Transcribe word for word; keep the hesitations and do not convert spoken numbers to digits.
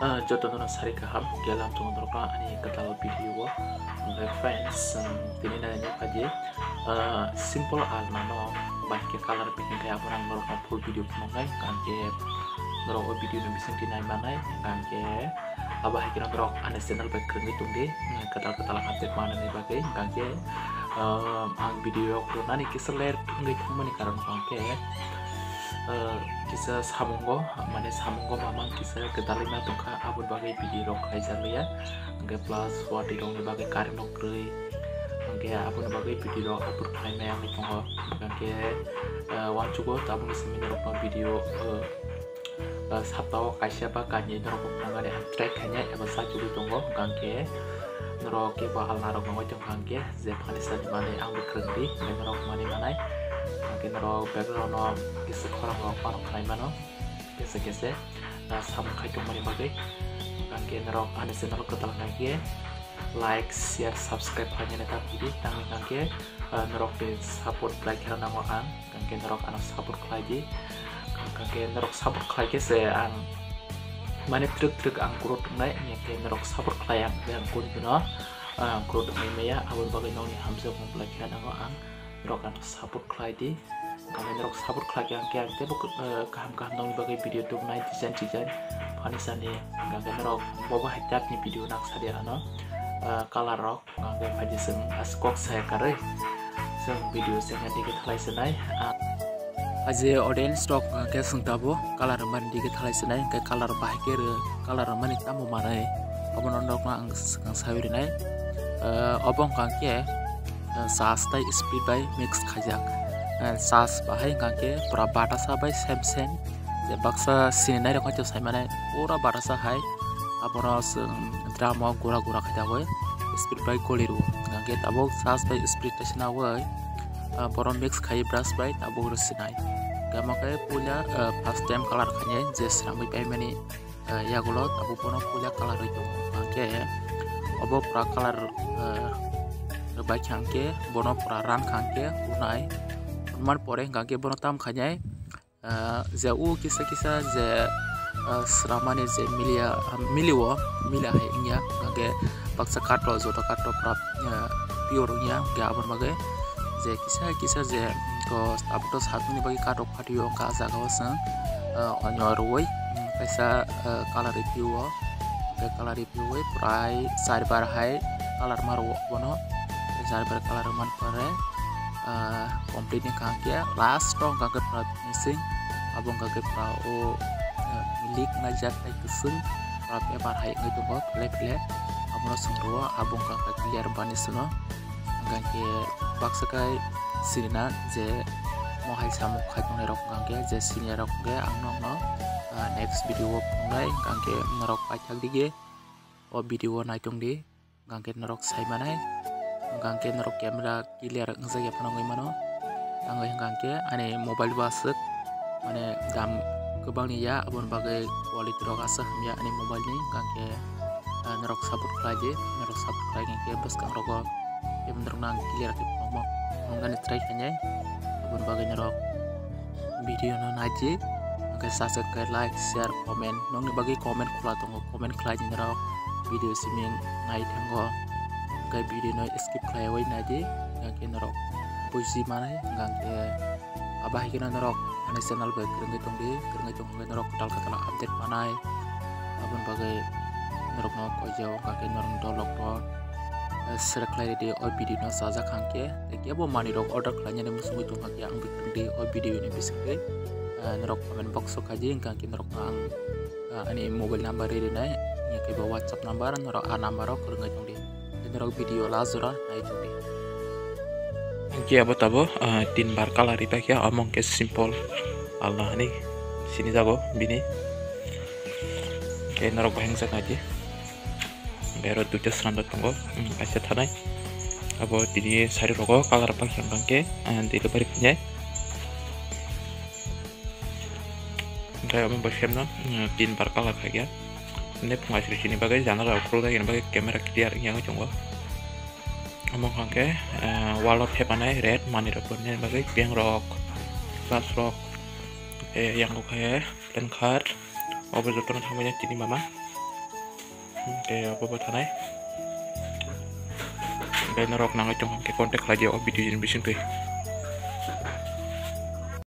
Ah, joto no sari kaham, kelam tongo norok ani kwtal video o. Hwnkhe friends, um, tini nai nai phaidi, ah, simple alna no bahai khe color painting khe abo ang norok no full video phunuknai, hwnkhe norok o video ni bisingtwi nai manai, hwnkhe abo hai kheno norok ani channel bai kwrwngwi tongdi, kwtal kwtal update manani bagwi, hwnkhe, ah, ang video rok rwnani kisa late wngwi thangmani karon hwnkhe, ah, kisa samungo, mane samungo mamang kisa kwdalwi ma tongkha, aboni bagwi video rok khlaijakliya. Hwnkhe plus watwi rokni bagwi current rok kwrwi, hwnkhe aboni bagwi video rok upload khlaimaya wngwi tongo. Hwnkhe, ah, uansugo tabukni simi norokno video, ah, ah, saptao kaisa ba kainwi norokno phunuknani ang try khainai eba chachugwi tongo. Hwnkhe norok kebo alna rok nangwi tongkha hwnkhe je phani sani manwi ang bo kwrwngdi, hwnkhe norok manwi manai. Hwnkhe norok background o kisa khorang rok phano khlai mano kisa kisa, ah, samung khai tongmani bagwi. Hwnkhe norok ani channel kwtal hwnkhe like, share, subscribe khlainani ta phidi, tangwi hwnkhe, ah, norok ni support belai kheno nango ang. Hwnkhe norok ano support khlai di. Hwnkhe norok support khlai khe se ang mane twrwk twrwk ang growth wngnai, hwnkhe norok support khlai ang, hwnkhe ang continue no, ah, growth wngnai maya, aboni bagwi nokni hamjakmung belai khe nango ang, norok ano support khlai di. Hwnkhe norok support khlai khe ang khe ang teibo, ah, kaham kaham nokni bagwi video tubunai design design phani sani, hwnkhe norok bobo hai type ni video nang sadi ano, ah, color rok. Hwnkhe phaidi chwng as kok saya karwi chwng video channel digi thalai swnai. Ah, aje audience rok hwnkhe chwng tabuk color rwmani digi thalai swnai, hwnkhe color bahai khe rw, color rwmani tamo manwi obono norokno ang swkang sawi rwnai. Ah, obo hwnkhe, ah, sas tei speed bai mix khaijak. Ah, sas bahai hwnkhe pura batasa bai same same. Je baksa sini nairok haito sai mane pura batasa hai. Abono chwng drum o gura gura khai tabwi speed bai goli rwo. Hwnkhe tabuk sas bai speed kaisa nawi, ah, borok mix khai brush bai tabuk rw sinai. Hwnkhe omo khe puila, ah, first time color khainai je swnamwi paimani, ah, yagulo tabuk bono puila color rwi tongo. Hwnkhe obo pura color, ah, rwbai kha hwnkhe bono pura rang kha hwnkhe unai. Unmani pore hwnkhe bono tam khainai. Ah, je o kisa kisa je, ah, sramani je milia, ah, milio, milia hai wngya, hwnkhe baksa kato, joto kato pura, ah, pure wngya, hwnkhe aboni bagwi je kisa kisa je, ko tabukto satoni bagwi kato phatio, hwnkhe ah jagao chwng, ah, onyo rwui, hmm, kaisa, ah, color ripio, hwnkhe color ripio prai char bar hai color ma rwo bono, char bar color man pore, ah, complete wngkha hwnkhe last o hwnkha khe pura finishing, abo hwnkha khe pura o, ah, milik wngnai jak tei kwchwng pura paper hai wngwi tongo phle phle, abono chwng rwo, abo hwnkha khe clear bani sino, hwnkha khe baksa khe sirina je mo hai samung khai tongnai rok hwnkha khe je siniya rok hwnkhe ang nokno, ah, next video o phunuknai, hwnkha khe norok paithak dige o video o naitong di. Hwnkhe norok sai manai, hwnkhe norok camera clear wngjak ya phano wngwi mano. Tangwi hwnkhe ani mobile bo aswk, mane dam kwbangni ya, aboni bagwi quality rok aswk hamya ani mobile ni. Hwnkhe, ah, norok support khlai di, norok support khlai khe bwskang rogo tei norokno ang clear khe phunukma phunuknani try khainai. Aboni bagwi norok video no naidi, hwnkhe subscribe khe like, share, comment, nokni bagwi comment khula tongo, comment khlai di norok video siming nai thango, hwnkhe video no skip khlaiwi naidi, hwnkhe norok buji manai, hwnkhe abo hai kheno norok ani channel bai kwrwngwi tongdi, kwrwngwi tongkhe norok kwtal kwtal update manai, aboni bagwi norokno koijao, hwnkhe norokni dolok rok. Select khlai ridi o video no chajak hwnkhe, tei kebo manwi rok order khlainani muchungwi tongkha khe ang bikhrwng di o video ni bisingtwi, ah, norok comment box o khaidi, hwnkha khe norok ang, ah, ani mobile number ri rinai, hwnkhe bo WhatsApp number norok a number o kwrwngwi tongdi, tei norok video last jora nai tongdi. Hwnkhe abo tabo, ah, tin bar color ripai khe omo hwnkhe simple alna hinwi sinijago bini, hwnkhe norok bo hwngjak naidi. Hwnkhe aro duita swnamjak tongo, hmm, kaisa thanai. Abo tini sari rogo color paikha hwnkhe, ah, delivery khainai. Hwnkhe omo bai semno, hmm, tin bar color khaikha. Hwnkhe phunga siri sini bagwi janala rok khuluk dagi bagwi camera clear wngya wngwi tongo. Omo hwnkhe, ah, wall o thepanai red manwi rok tongmani bagwi bank rok, glass rok, eh, yang rok khe pan card. Obo jotono thangmani tini mama. Hwnkhe abo bo thanai. Hwnkhe norok nangwi tongkha hwnkhe contact khlai di o video ni bisingtwi.